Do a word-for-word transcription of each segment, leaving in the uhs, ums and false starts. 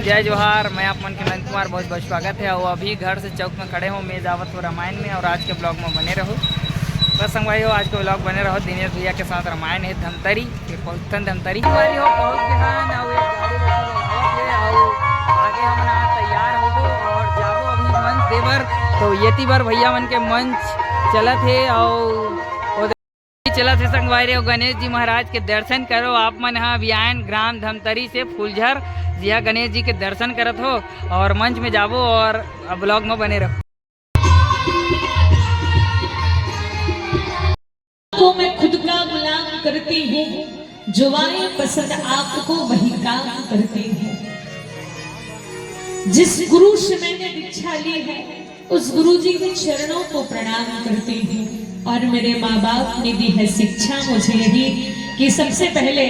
जय जोहार, मैं आप मन के नंद कुमार, बहुत बहुत स्वागत है। और अभी घर से चौक में खड़े हो, मैं जावत हो रामायण में, और आज के ब्लॉग में बने रहो। बस संगवारी हो, आज के ब्लॉग बने रहो। दिनेश भैया के साथ रामायण है धमतरी, फिर पहुंचथन धमतरी। संगवारी हो, पहुंच गए हन, और एक गाड़ी लेके आवत है, और आगे हमन आज तैयार होबो और जाबो अभी मंच देबर। तो येती बर भैया मन के मंच चलत है, और चलत हे संगवारी हो, गणेश जी महाराज के दर्शन करो। आप मन ह अभी आयन ग्राम धमतरी से फूलझर, जिहा गणेश जी के दर्शन करत हो और मंच में जाबो और ब्लॉग में बने रहो। को मैं खुद का गुलाम करती हूँ, जो आए पसंद आपको वही काम करती हूँ। जिस गुरु से मैंने दीक्षा ली है, उस गुरु जी के चरणों को प्रणाम करती हूँ। और मेरे माँ बाप ने दी है शिक्षा मुझे यही कि सबसे पहले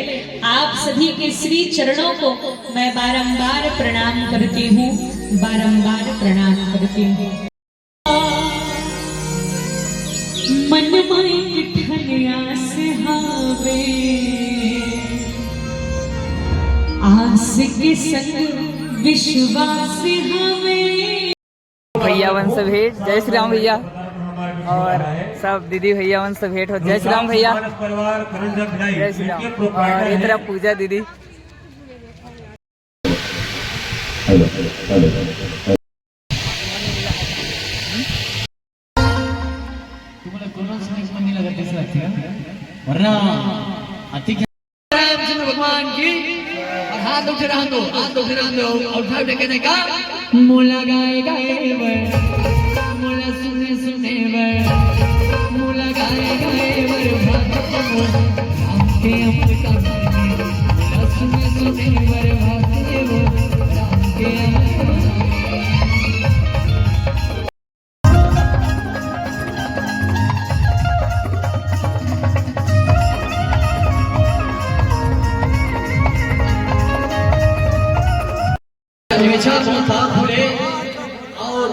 आप सभी के श्री चरणों को मैं बारंबार प्रणाम करती हूँ, बारंबार प्रणाम करती हूँ। मन माई ठन आस हावे, आस के संग विश्वास हावे। भैया मन से भेंट, जय श्री राम भैया। और सब दीदी भैया मन से भेंट हो, जय श्री राम भैया। जय श्री राम। और ये तरफ पूजा दीदी। तुम्हाला कोणाला समजमध्ये लागत दिसत का? वरना अति रामचंद्र भगवान की। और हाथ उठे रहन दो, हाथ उठे रहन दो, और उठा उठे कहने का। मोला गाए गाए बर, मोला सुने सुने बर, मोला गाए गाए बर, भाग के मोला राम के अमर कहानी। मोला सुने सुने बर, भाग के मोला राम के अमर कहानी। अच्छा, बहुत खुले और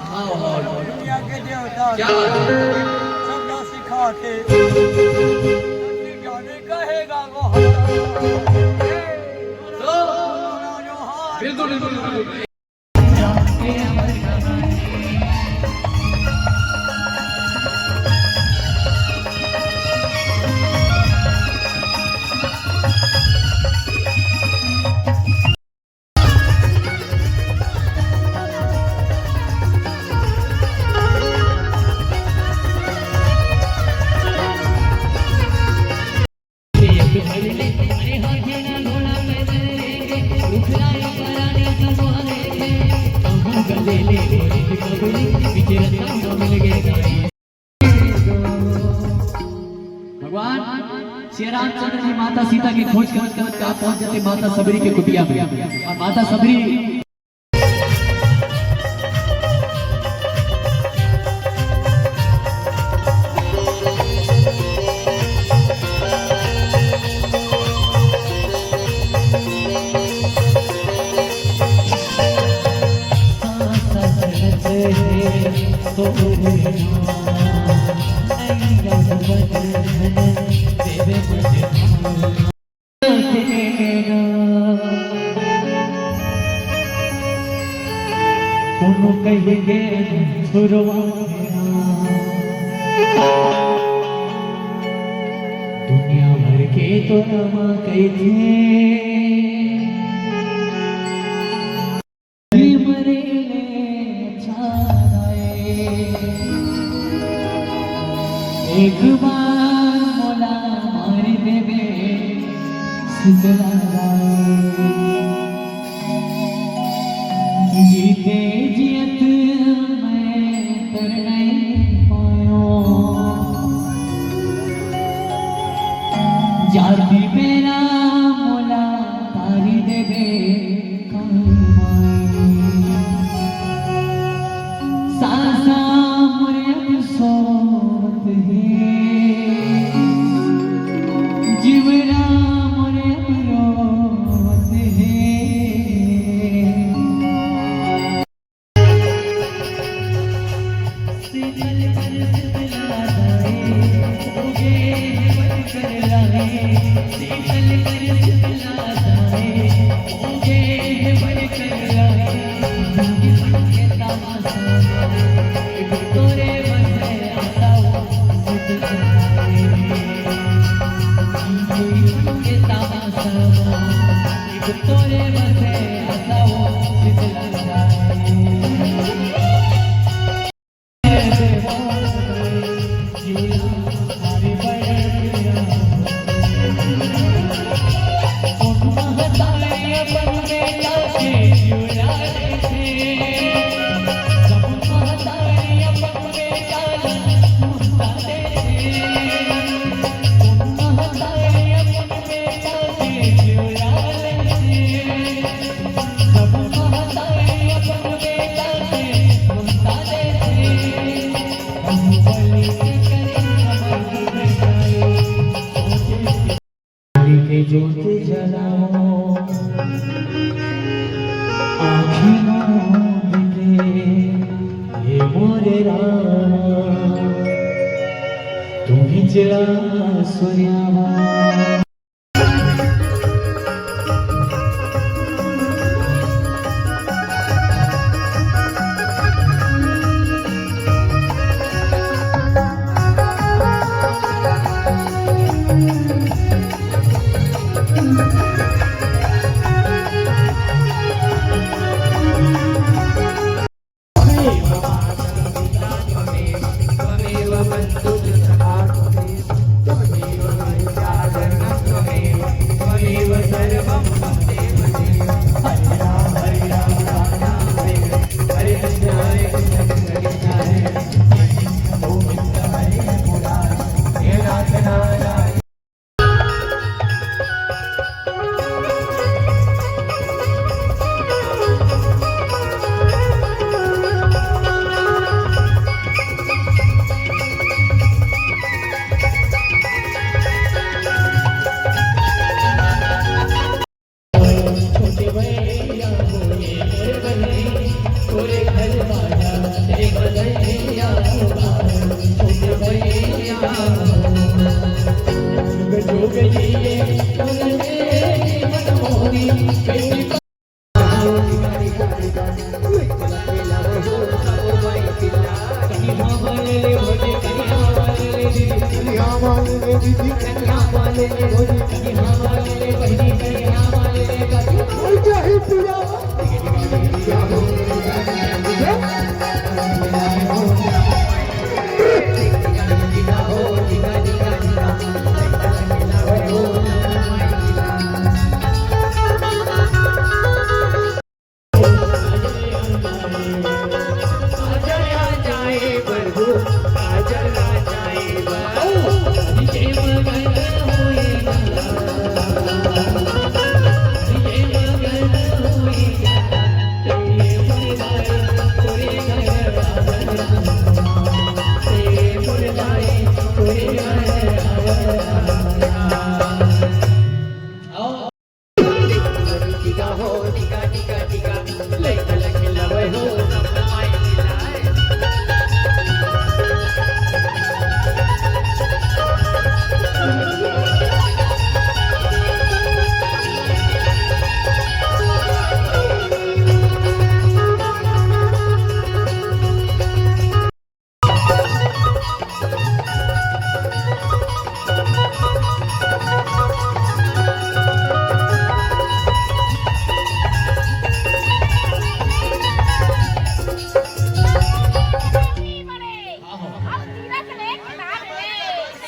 हाँ, हाँ। दुनिया के देवता क्या बात है? सबका सिखाते। कहेगा वो। तो बिल्कुल, बिल्कुल, बिल्कुल। भगवान श्री रामचंद्र जी माता सीता की खोज करत करत कहाँ पहुंच जाते, माता सबरी के कुटिया में। और माता सबरी कोनो कहिगे छुरवा दुनिया भर के तो रमा कहिथे। मरे ले अच्छा एक बार मोला मार देबे शीतला राय। जीते जियत मैं तर नहीं पायो। जाति मेरा मोला तारी देबे काई माई। सांसा मोरे अब सोवत हे, जीवरा मोरे अब रोवत हे। के जोत जलाओ, आँखी मूंद के, हे मोरे राम, तू ही चला सुनावा।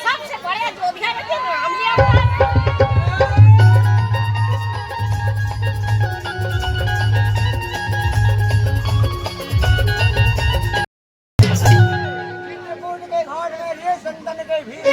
सबसे बड़े जोधिया में तो राम जी आता है। चित्रकूट के घाट में रे चंदन के भीर।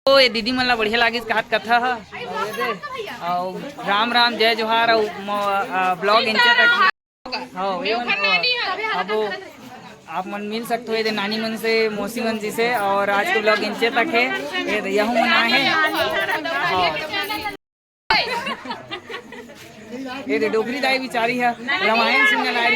तो ये दीदी मन ला बढ़िया लागिस कहत कथा ह। अउ राम राम, जय जोहार, अउ म-, अ, vlog एंचे तक। हाँ, ये मन, अब आप मन मिल सकते हो ये दे नानी मन से, मौसी मन जी से, और आज के vlog एंचे तक है। ये दे यहू मन आए हैं। हाँ। ये दे डोकरी दाई बिचारी है, रामायण सुनने ला आई।